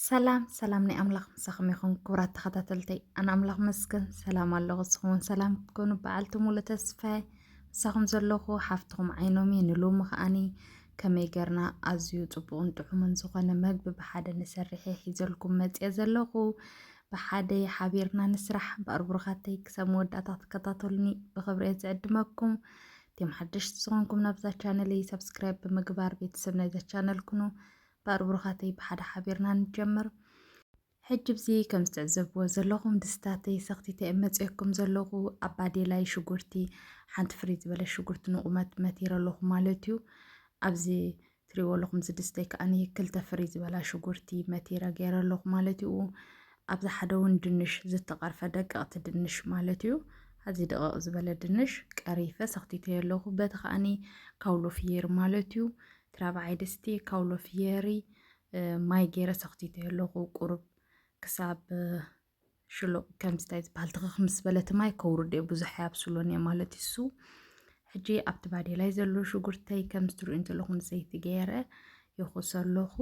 ሰላም ሰላም ናይ ኣምላኽ ምሳኹም ይኹን ክቡራት ተኸታተልተይ። ኣነ ኣምላኽ መስገን ሰላም ኣለኹ። ንስኹም እውን ሰላም ክትኮኑ በዓልቲ ሙሉ ተስፋ እየ። ምሳኹም ዘለኹ ሓፍትኹም ዓይኖም እየ። ንሎሚ ከዓኒ ከመይ ጌርና ኣዝዩ ጽቡቕን ጥዑምን ዝኾነ መግቢ ብሓደ ንሰርሕ እየ ሒዘልኩም መጽየ ዘለኹ። ብሓደ ሓቢርና ንስራሕ። እምበኣር ብሩኻተይ ክሳብ መወዳእታ ክትከታተሉኒ ብኽብሪ እየ ዝዕድመኩም። እቶም ሓደሽቲ ዝኾንኩም ናብዛ ቻነለይ ሰብስክራይብ ብምግባር ቤተሰብ ናይዛ ቻነል ኩኑ። እምበኣር ብሩኻተይ ብሓደ ሓቢርና ንጀምር። ሕጂ ብዚ ከም ዝትዕዘብዎ ዘለኹም ድስታተይ ሰኽቲተ እየ መፅየኩም ዘለኹ። ኣብ ባዴላይ ሽጉርቲ ሓንቲ ፍርይ ዝበለ ሽጉርቲ ንቑመት መቲረ ኣለኹ ማለት እዩ። ኣብዚ ትሪእዎ ኣለኹም እዚ ድስተይ ከዓኒ ክልተ ፍርይ ዝበላ ሽጉርቲ መቲረ ገይረ ኣለኹ ማለት እዩ። ኣብዚ ሓደ እውን ድንሽ ዝተቐርፈ ደቀቕቲ ድንሽ ማለት እዩ። ኣዚ ደቐቕ ዝበለ ድንሽ ቀሪፈ ሰኽቲተዮ ኣለኹ። በቲ ከዓኒ ካውሎ ፍየሪ ማለት እዩ። እቲ ራብዓይ ድስቲ ካውሎ ፍየሪ ማይ ገይረ ሰኽቲተዮ ኣለኹ። ቁሩብ ክሳብ ሽሎ ከምዚ እንታይ ዝበሃል ትኽኽ ምስ በለ እቲ ማይ ከውርድ እየ። ብዙሕ የብስሎን እየ ማለት እዩ። እሱ ሕጂ ኣብቲ ባዴላይ ዘሎ ሽጉርተይ ከምዚ ትሪኡ እንተለኹም ዘይቲ ገይረ ይኹስ ኣለኹ።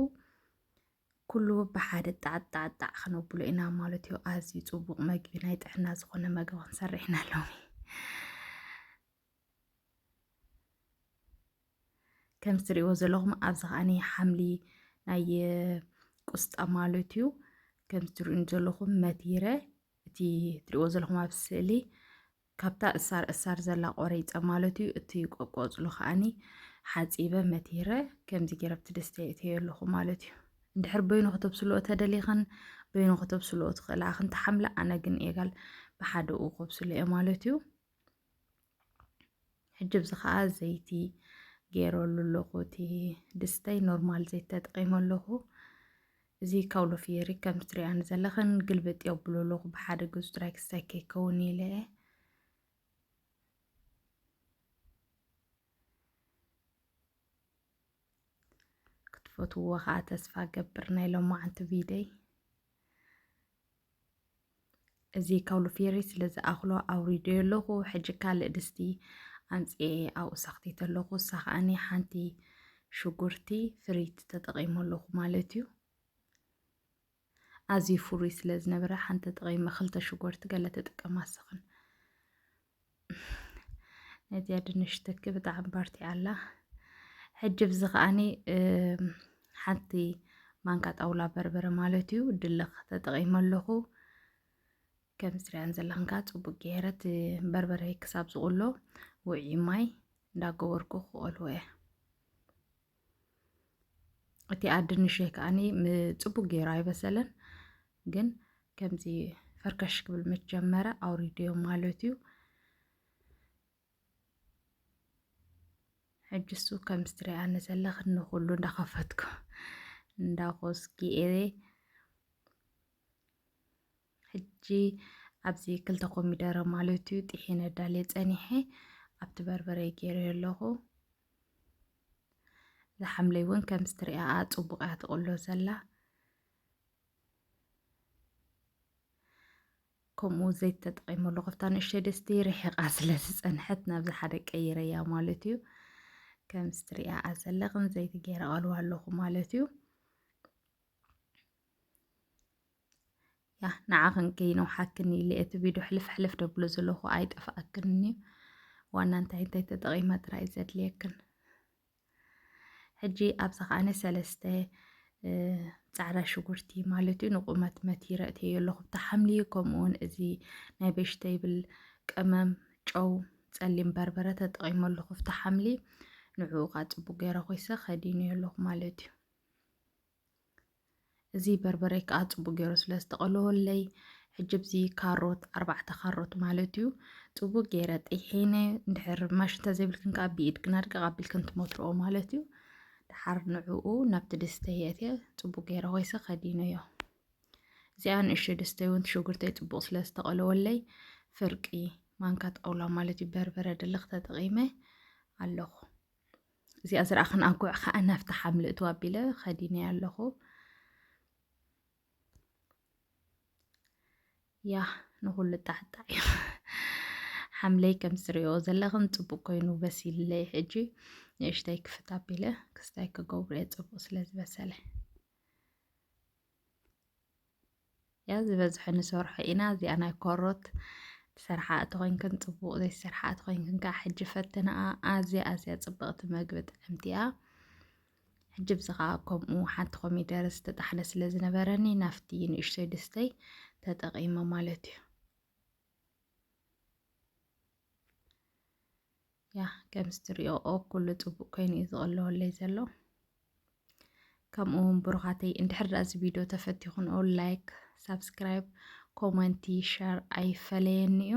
ኩሉ ብሓደ ጣዕጣዕጣዕ ክነብሎ ኢና ማለት እዩ። ኣዝዩ ጽቡቕ መግቢ ናይ ጥዕና ዝኾነ መግቢ ክንሰርሕ ኢና ሎሚ። ከም ትሪእዎ ዘለኹም ኣብዚ ከዓኒ ሓምሊ ናይ ቁስጣ ማለት እዩ። ከም ትሪኡ ዘለኹም መቲረ እቲ ትሪእዎ ዘለኹም ኣብ ስእሊ ካብታ እሳር እሳር ዘላ ቆሪፀ ማለት እዩ። እቲ ቆቆፅሉ ከዓኒ ሓፂበ መቲረ ከምዚ ገይረ ኣብቲ ድስተ የእተዮ ኣለኹ ማለት እዩ። እንድሕር በይኑ ከተብስልኦ ተደሊኽን በይኑ ከተብስልኦ ትኽእላ። ኣኽንቲ ሓምለ ኣነ ግን ኤጋል ብሓደኡ ከብስሎ እየ ማለት እዩ። ሕጂ ብዚ ከዓ ዘይቲ ገይረሉ ኣለኹ። እቲ ድስተይ ኖርማል ዘይቲ ተጠቂመ ኣለኹ። እዚ ካውሎ ፍየሪ ከም ትሪኣኒ ዘለኽን ግልብጥ የብሎ ኣለኹ። ብሓደ ገዙ ጥራይ ክስታይ ከይከውን ኢለ እየ። ክትፈትውዎ ከዓ ተስፋ ገብር ናይ ሎማዓንቲ ቪደይ። እዚ ካውሎ ፌሪ ስለ ዝኣኽሎ ኣውሪደዮ ኣለኹ። ሕጂ ካልእ ድስቲ ኣምፅኤ ኣብኡ ሰኽቲተ ኣለኹ። እሳ ከዓኒ ሓንቲ ሽጉርቲ ፍሪት ተጠቒመ ኣለኹ ማለት እዩ። ኣዝዩ ፍሩይ ስለ ዝነበረ ሓንቲ ተጠቒመ፣ ክልተ ሽጉርቲ ገለ ትጥቀማ ኣስኽን። ነዚኣ ድንሽ ትኪ ብጣዕሚ በርቲዓ ኣላ። ሕጂ ብዚ ከዓኒ ሓንቲ ማንካ ጣውላ በርበረ ማለት እዩ ድልኽ ተጠቒመ ኣለኹ። ከም ዝሪኣን ዘለኽን ከዓ ፅቡቅ ገይረ እቲ በርበረ ክሳብ ዝቁሎ ውዒ ማይ እንዳገበርኩ ክቆልዎ እየ። እቲ ኣድንሸይ ከዓኒ ጽቡቅ ገይሩ ኣይበሰለን፣ ግን ከምዚ ፈርከሽ ክብል ምስ ጀመረ ኣውሪደዮ ማለት እዩ። ሕጂ እሱ ከም ዝትሪኣኒ ዘለኽን ንኹሉ እንዳኸፈትኩ እንዳኾስኪኤ ሕጂ ኣብዚ ክልተ ኮሚደረ ማለት እዩ ጥሒነ ዳልየ ጸኒሐ ኣብቲ በርበረ ገይረዮ ኣለኹ። ዝሓምለይ እውን ከም ዝትሪኣ ጽቡቕ እያ ትቕሎ ዘላ። ከምኡ ዘይት ተጠቒመሉ ከፍታ ንእሽተይ ድስቲ ርሒቓ ስለ ዝጸንሐት ናብዚ ሓደ ቀይረያ ማለት እዩ። ከም ዝትሪኣ ዘለኽን ዘይቲ ገይረ ቀልዋ ኣለኹ ማለት እዩ። ያ ንዓኽን ከይነውሓክን ኢለ እቲ ቪድዮ ሕልፍ ሕልፍ ደብሎ ዘለኹ ኣይጠፍኣክን እዩ። ዋና እንታይ እንታይ ተጠቒመ ጥራይ ዘድልየክን። ሕጂ ኣብዚ ከዓነ ሰለስተ እ፣ ጻዕዳ ሽጉርቲ ማለት እዩ ንቁመት መቲረ እትየዮ ኣለኹ ብቲ ሓምሊ። ከምኡ እውን እዚ ናይ ቬጅቴብል ቀመም፣ ጨው፣ ጸሊም በርበረ ተጠቒመ ኣለኹ ብቲ ሓምሊ። ንዕኡ ከዓ ጽቡቅ ገይረ ኮይሰ ከዲነዮ ኣለኹ ማለት እዩ። እዚ በርበረ ከዓ ጽቡቅ ገይሩ ስለ ዝተቐለወለይ፣ ሕጂ ኣብዚ ካሮት፣ ኣርባዕተ ካሮት ማለት እዩ፣ ጽቡቅ ገይረ ጥሒነ። እንድሕር ማሽን እንተዘይብልክን ከዓ ብኢድክን ኣድቅቕ ኣቢልክን ትመትርኦ ማለት እዩ። ደሓር ንዕኡ ናብቲ ድስተ የእትየ ጽቡቅ ገይረ ኮይሰ ከዲነዮ። እዚኣ ንእሽቶ ድስተ እውን ሽጉርተይ ጽቡቅ ስለ ዝተቐለወለይ፣ ፍርቂ ማንካ ጣውላ ማለት እዩ በርበረ ድልኽ ተጠቒመ ኣለኹ። እዚኣ ዝረኣኽን ኣጉዕ ከዓ ናብቲ ሓምሊ እትው ኣቢለ ከዲነያ ኣለኹ። ያ ንኹሉ ጣዕጣዕ እዩ። ሓምለይ ከም ዝሪኦ ዘለኽን ጽቡቅ ኮይኑ በሲልለይ። ሕጂ ንእሽተይ ክፍት ኣቢለ ክስታይ ክገብሮ እየ፣ ጽቡቅ ስለ ዝበሰለ። እያ ዝበዝሐ ንሰርሖ ኢና። እዚኣ ናይ ኮሮት ትሰርሓ እተኾይንክን ጽቡቕ፣ ዘይትሰርሓ እተኾይንክን ከዓ ሕጂ ፈትንኣ። ኣዝያ ኣዝያ ጽብቕቲ መግቢ ጥዕምቲ እያ። ሕጂ ብዚ ከዓ ከምኡ ሓንቲ ኮሚደረ ዝተጣሕነ ስለ ዝነበረኒ ናብቲ ንእሽተይ ድስተይ ተጠቒመ ማለት እዩ። ያ ከምዚ ትሪኦ ኩሉ ጽቡቕ ኮይኑ እዩ ዝቕለወለይ ዘሎ። ከምኡ እውን ብሩኻተይ እንድሕር ደኣ እዚ ቪድዮ ተፈቲኹንኦ ላይክ፣ ሳብስክራይብ፣ ኮመንቲ፣ ሸር ኣይፈለየኒ እዩ።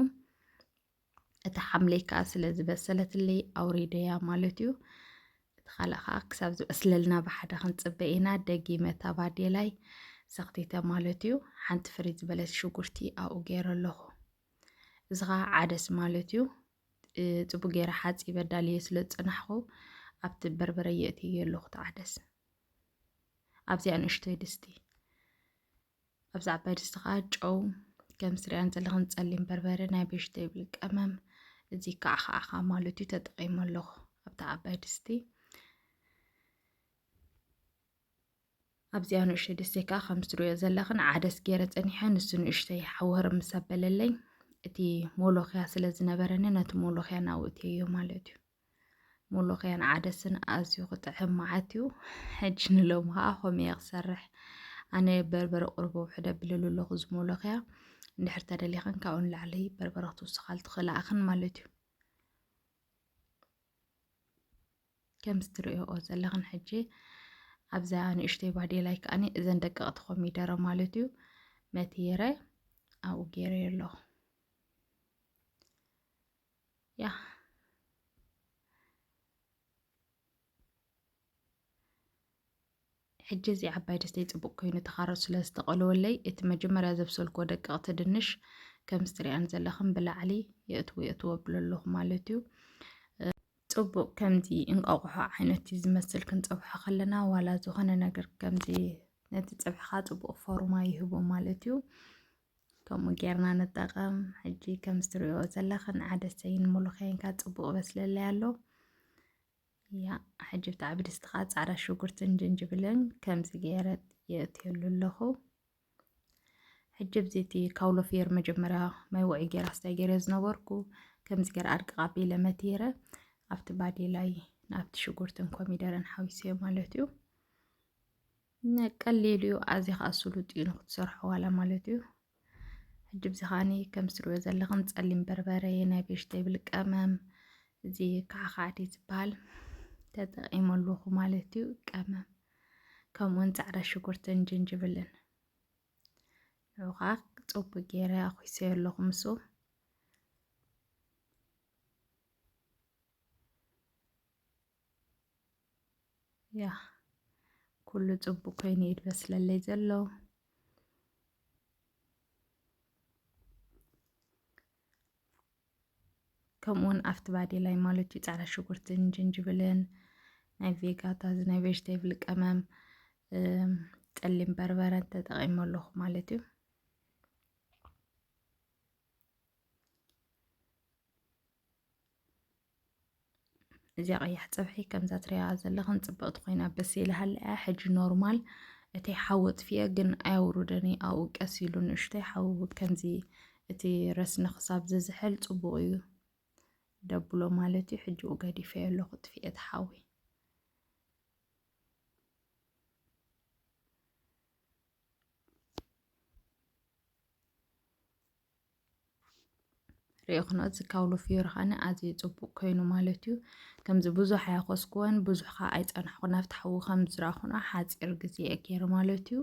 እታ ሓምለይ ከዓ ስለ ዝበሰለትለይ ኣውሪደያ ማለት እዩ። እቲ ካልእ ከዓ ክሳብ ዝበስለልና ብሓደ ክንጽበ ኢና። ደጊመ እታ ባዴላይ ሰኽቲተ ማለት እዩ። ሓንቲ ፍርይ ዝበለት ሽጉርቲ ኣብኡ ገይረ ኣለኹ። እዚ ከዓ ዓደስ ማለት እዩ። እ፣ ጽቡቅ ገይረ ሓጺበ ዳልየ ስለ ዝጸናሕኩ ኣብቲ በርበረ የእትየ ኣለኹ እቲ ዓደስ። ኣብዚኣ ንእሽቶይ ድስቲ፣ ኣብዛ ዓባይ ድስቲ ከዓ ጨው፣ ከም ትሪኣን ዘለኽን ጸሊም በርበረ፣ ናይ ቬጅቴብል ቀመም፣ እዚ ከዓ ከዓ ማለት እዩ ተጠቒመ ኣለኹ ኣብታ ዓባይ ድስቲ። ኣብዚኣ ንእሽተይ ድስቲ ከዓ ከም ትሪኦ ዘለኽን ዓደስ ገይረ ጸኒሐ፣ ንሱ ንእሽተይ ሓወር ምስ ኣበለለይ፣ እቲ ሞሎኽያ ስለ ዝነበረኒ ነቲ ሞሎኽያ ናብኡ እትየዮ ማለት እዩ። ሞሎኽያን ዓደስን ኣዝዩ ክጥዕም መዓት እዩ። ሕጂ ንሎሚ ከዓ ከምኡ እየ ክሰርሕ። ኣነ በርበረ ቁሩብ ውሕድ ኣብለሉ ኣለኹ እዚ ሞሎኽያ። እንድሕር ተደሊኽን ካብኡ ንላዕሊ በርበረ ክትውስኻሉ ትኽእላ ኢኽን ማለት እዩ። ከምዚ ትርእይኦ ዘለኽን ሕጂ ኣብዛ ንእሽተይ ባዴላይ ከኣኒ እዘን ደቀቕቲ ኮሚደረ ማለት እዩ መቲረ ኣብኡ ገይረዮ ኣለኹ። ያ። ሕጂ እዚ ዓባይ ድስተይ ጽቡቕ ኮይኑ እቲ ካሮት ስለ ዝተቐለወለይ፣ እቲ መጀመርያ ዘብሰልክዎ ደቀቕቲ ድንሽ ከምዚ ትሪኣን ዘለኽን ብላዕሊ የእትዎ የእትዎ ኣብሎ ኣለኹ ማለት እዩ። ጽቡቕ ከምዚ እንቋቑሖ ዓይነት እዩ ዝመስል ክንጸብሖ ከለና፣ ዋላ ዝኾነ ነገር ከምዚ ነቲ ጸብሕኻ ጽቡቕ ፎርማ ይህቦ ማለት እዩ። ከምኡ ጌርና ንጠቐም። ሕጂ ከምዚ ትሪእዎ ዘለኽን ዓደሰይን ሙሉኸይን ከኣ ጽቡቕ በስለለይ ኣሎ። ያ፣ ሕጂ ብቲ ዓቢ ድስቲ ከኣ ጻዕዳ ሽጉርትን ጅንጅብልን ከምዚ ገይረ የእትየሉ ኣለኹ። ሕጂ ኣብዚ እቲ ካውሎ ፍዮሪ መጀመርያ ማይ ውዑይ ገይረ ክስታይ ገይረ ዝነበርኩ፣ ከምዚ ገይረ ኣድቅቕ ኣቢለ መቲረ ኣብቲ ባዴላይ ናብቲ ሽጉርትን ኮሚደረን ሓዊሰዮ ማለት እዩ። ነ-፣ ቀሊል እዩ፣ ኣዝዩ ከኣ ስሉጥ እዩ ንክትሰርሖ ዋላ ማለት እዩ። ሕጂ ኣብዚ ከኣኒ ከም ትሪእዎ ዘለኽን ጸሊም በርበረ፣ ናይ ቬጅቴብል ቀመም፣ እዚ ካዕካዕቲ ዝበሃል ተጠቒመ ኣለኹ ማለት እዩ። ቀመም፣ ከምኡውን ጻዕዳ ሽጉርትን ጅንጅብልን። ንዑ ከኣ ጽቡቕ ገይረ ኣኹይሰዮ ኣለኹ ምስኡ። ያ፣ ኩሉ ጽቡቕ ኮይኑ እዩ ዝበስለለይ ዘሎ። ከምኡውን ኣብቲ ባዴላይ ማለት እዩ ጻዕዳ ሽጉርትን ጅንጅብልን ናይ ቬጋታ፣ እዚ ናይ ቬጅቴብል ቀመም፣ እም፣ ጸሊም በርበረን ተጠቒመ ኣለኹ ማለት እዩ። እዚኣ ቀያሕ ጸብሒ ከምዛ ትሪኣ ዘለኽን ጽብቕቲ ኮይና በሲላ ሃለያ። ሕጂ ኖርማል እቲ ሓዊ ኣጥፊኤ ግን ኣየውርደን እየ። ኣብኡ ቀስ ኢሉ ንእሽተይ ሓዊ ከምዚ እቲ ረስኒ ክሳብ ዝዝሕል ጽቡቕ እዩ። ደብሎ ማለት እዩ። ሕጂ ገዲፈዮ ኣለኹ፣ ጥፊኤ እቲ ሓዊ። ርኢኹኖ፣ እዚ ካውሎ ፍዮሪ ኸኣኒ ኣዝዩ ጽቡቕ ኮይኑ ማለት እዩ። ከምዚ ብዙሕ ኣየኾስኩዎን፣ ብዙሕ ኸኣ ኣይጸናሕኩን። ኣብቲ ሓዊ ከም ዝረኣኹኖ ሓጺር ግዜ እየ ገይረ ማለት እዩ።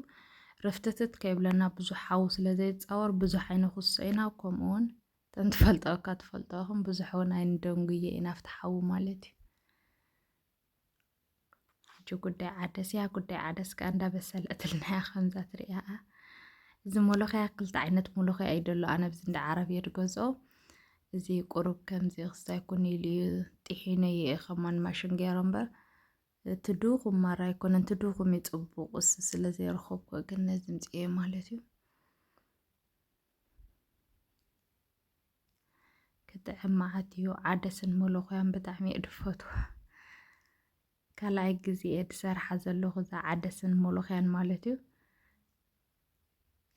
ርፍትትት ከይብለና ብዙሕ ሓዊ ስለ ዘይጻወር ብዙሕ ኣይነኹስሶ ኢና። ከምኡ እውን እተን ትፈልጦ እካ ትፈልጦ ኢኹም፣ ብዙሕ እውን ኣይንደንጉዮ ኢና ኣብቲ ሓዊ ማለት እዩ። ሕጂ ጉዳይ ዓደስ እያ። ጉዳይ ዓደስ ከኣ እንዳበሰለትልና እያ፣ ከምዛ ትሪኣ። እዚ ሞሎኸያ ክልተ ዓይነት ሞሎኸያ እዩ ደሎ። ኣነ ብዚ እንዳ ዓረብ እየ ዝገዝኦ። እዚ ቁሩብ ከምዚ ክስታይ ኩን ኢሉ እዩ፣ ጥሒነዮ እየ ከማን ማሽን ገይረ እምበር፣ እቲ ድኹም ማራ ኣይኮነን፣ እቲ ድኹም እዩ ጽቡቕ። እሱ ስለ ዘይረኸብኩ ግን ነዚ ምጽኤ ማለት እዩ። ክጥዕም መዓት እዩ። ዓደስን መሎኽያን ብጣዕሚ እየ ድፈትዎ። ካልኣይ ግዜ እየ ድሰርሓ ዘለኹ እዛ ዓደስን መሎኽያን ማለት እዩ።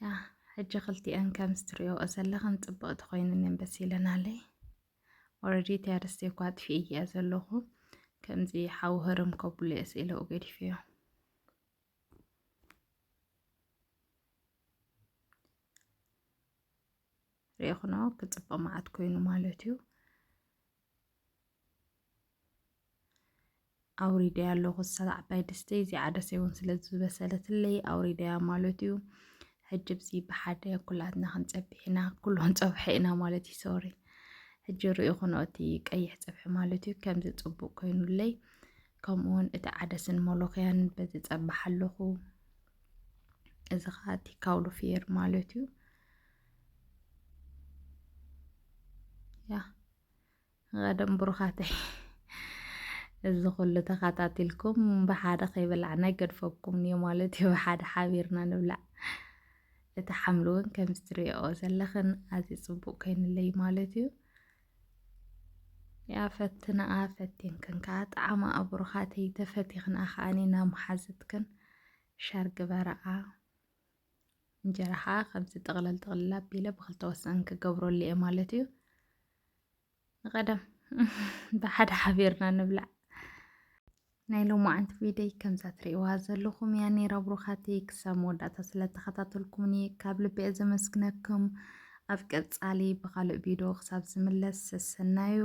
ያ፣ ሕጂ ክልቲኣን ከም ስትሪኦ ዘለኽን ጽብቕቲ ኮይነን በሲለናለይ። Already እቲ ኣደስተይ እኳ ኣጥፊኤያ ዘለኹ። ከምዚ ሓዊ ህርም ከብሉ እየ ስኢለኡ ገዲፈዮ። ርኢኹኖ ክጽብቕ መዓት ኮይኑ ማለት እዩ። ኣውሪደያ ኣለኹ። እሳ ዓባይ ድስተይ እዚ ዓደሰይ እውን ስለ ዝበሰለትለይ ኣውሪደያ ማለት እዩ። ሕጂ ብዚ ብሓደ ኩላትና ክንጸብሕ ኢና፣ ኩሉ ክንጸብሖ ኢና ማለት እዩ። ሶሪ። ሕጂ ርኢኹኖ እቲ ቀይሕ ጸብሒ ማለት እዩ ከምዚ ጽቡቕ ኮይኑለይ። ከምኡ እውን እቲ ዓደስን መሎኽያን በዚ ጸብሕ ኣለኹ። እዚ ኸዓ እቲ ካውሉ ፍየር ማለት እዩ። ያ ቀደም ብሩኻተይ፣ እዚ ኩሉ ተኸታቲልኩም ብሓደ ከይበላዕና ይገድፈኩም እዩ ማለት እዩ። ብሓደ ሓቢርና ንብላዕ። እቲ ሓምሊ እውን ከምዚ ትሪኦ ዘለኽን ኣዝዩ ጽቡቕ ኮይኑለይ ማለት እዩ። ያ ፈትንኣ ፈቲንክን ከዓ ጣዕማኣ ብሩኻተይ፣ ተፈቲኽንኣ ከዓኒ ናብ መሓዝትክን ሸር ግበርኣ። እንጀራ ከዓ ከምዚ ጥቕልል ጥቕልል ኣቢለ ብኽልተ ወሰን ክገብረሉ እየ ማለት እዩ። ንቐደም ብሓደ ሓቢርና ንብላዕ። ናይ ሎማዓንቲ ቪደይ ከምዛ ትርእይዋ ዘለኹም እያ ነይራ ብሩኻተይ። ክሳብ መወዳእታ ስለ ተኸታተልኩምኒ ካብ ልቢ እየ ዘመስግነኩም። ኣብ ቀጻሊ ብኻልእ ቪድዮ ክሳብ ዝምለስ ሰሰናዩ።